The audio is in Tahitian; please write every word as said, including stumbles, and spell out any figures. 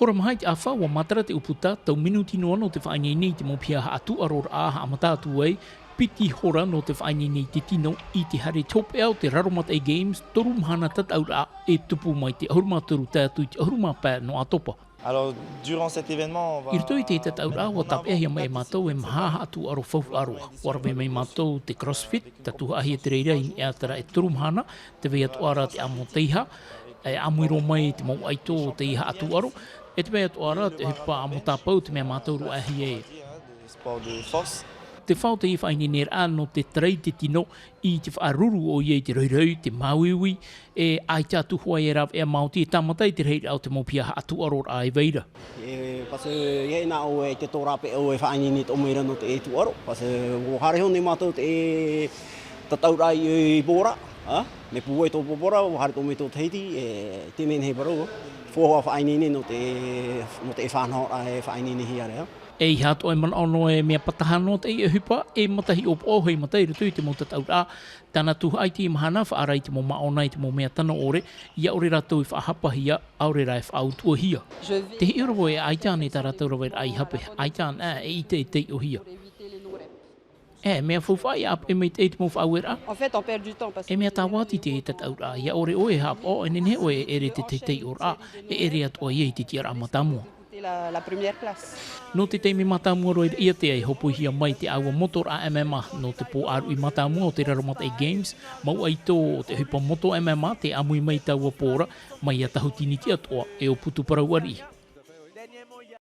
Ora maha i te ʻāfa, ʻua matara te ʻūputa, tau minuti noa nō te faʻaineine i te mau piha haʻatūʻaroraʻa, haʻamata atu ai, piti hora nō te faʻaineine i te tino, i te haere te hopeʻa o te Raromataʻi Games, toru mahana tataʻuraʻa, e tupu mai te ʻahuru mā toru tae atu i te ʻahuru mā pae nō ʻAtopa. Alors, durant cet événement, on va... I roto i te tataʻuraʻa, ʻua tāpeʻahia mai e mātou e maha haʻatūʻaro faufaʻa roa. ʻUa rave mai mātou te CrossFit, tātou haʻahia te reira i niʻa i terā e toru mahana, tē vai atoʻa ra te ʻamo teiaha, e ʻāmui roa mai te mau ʻaito o teie haʻatūʻaro, e tē vai atoʻa ra te ʻohipa ʻamo tāpau, te mea mātou roa ʻāhia e. Sport de force. Te fā o teie faʻaineineraʻa nō te tarai te tino, i te faʻaruru ʻoia i te rohirohi, te māuiui, e ʻaita atu hoʻi e rāveʻa maoti e tāmata i te rahiraʻa o te mau piha haʻatūʻaroraʻa e vai ra. E, parce que, e, nā ʻoe i te tō rāpeʻa ʻoe e faʻaineine tō mai ra nō te tūʻaro. Parce que, ʻua haere hoʻi mātou te tataʻuraʻa i, i Bora, a? Mea pūai tō Bora, ʻua haere tō mai tō Tahiti, e, te mea nei parau, faufaʻa faʻaineine nō te, nō te fānauraʻa e faʻaineinehia ra. E ʻeiaha atoʻa e manaʻo noa e mea pātaha noa teie ʻohipa, e matahiʻo poʻo hei mata i roto i te mau tataʻuraʻa, tāna tuhaʻa i teie mahana, faʻaara i te mau māʻona i te mau mea tano ʻore, ʻia ʻore rātou i faʻahapahia, ʻaore rā e faʻautuʻahia. Te hiʻo ra vau e ʻaita ānei tā rātou raveraʻa i hape, ʻaita ānei e ʻite e taiʻohia. E, mea faufaʻa ʻia ʻāpeʻe maitaʻi te mau faʻaueraʻa. En fait, on perd du temps parce que... E mea tāvāti te tataʻuraʻa, ʻia ʻore ʻoe e haʻapaʻo, e nehenehe ʻoe e ʻere te teitei ʻoraʻa, e ʻere atoʻa ia i te tiʻaraʻa mātāmua. La, la première place. Nō te taime mātāmua roa i te ʻiate e hōpoihia mai te ʻāua motoraʻa M M A nō te pō ʻāruʻi mātāmua o te Raromataʻi Games, mau ʻaito o te ʻohipa moto M M A tē ʻāmui mai i taua pō ra, mai ia Tahutini Tiʻatoʻa e ʻo Putu Parau ariʻi.